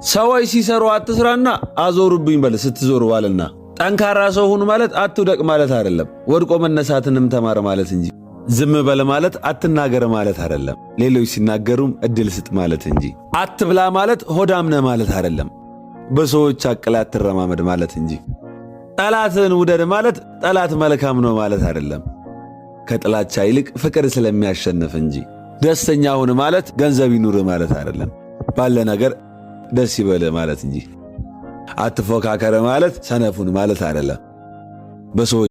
ሰዎች ሲሰሩ አትስራና አዞሩብኝ በል ስትዞር ዋልና። ጠንካራ ሰው ሁን ማለት አትውደቅ ማለት አይደለም፣ ወድቆ መነሳትንም ተማር ማለት እንጂ። ዝም በል ማለት አትናገር ማለት አይደለም፣ ሌሎች ሲናገሩም እድል ስጥ ማለት እንጂ። አትብላ ማለት ሆዳም ነህ ማለት አይደለም፣ በሰዎች አቅል አትረማመድ ማለት እንጂ። ጠላትህን ውደድ ማለት ጠላት መልካም ነው ማለት አይደለም፣ ከጥላቻ ይልቅ ፍቅር ስለሚያሸንፍ እንጂ። ደስተኛ ሁን ማለት ገንዘብ ይኑር ማለት አይደለም፣ ባለ ነገር ደስ ይበል ማለት እንጂ። አትፎካከር ማለት ሰነፉን ማለት አይደለም፣ በሰዎች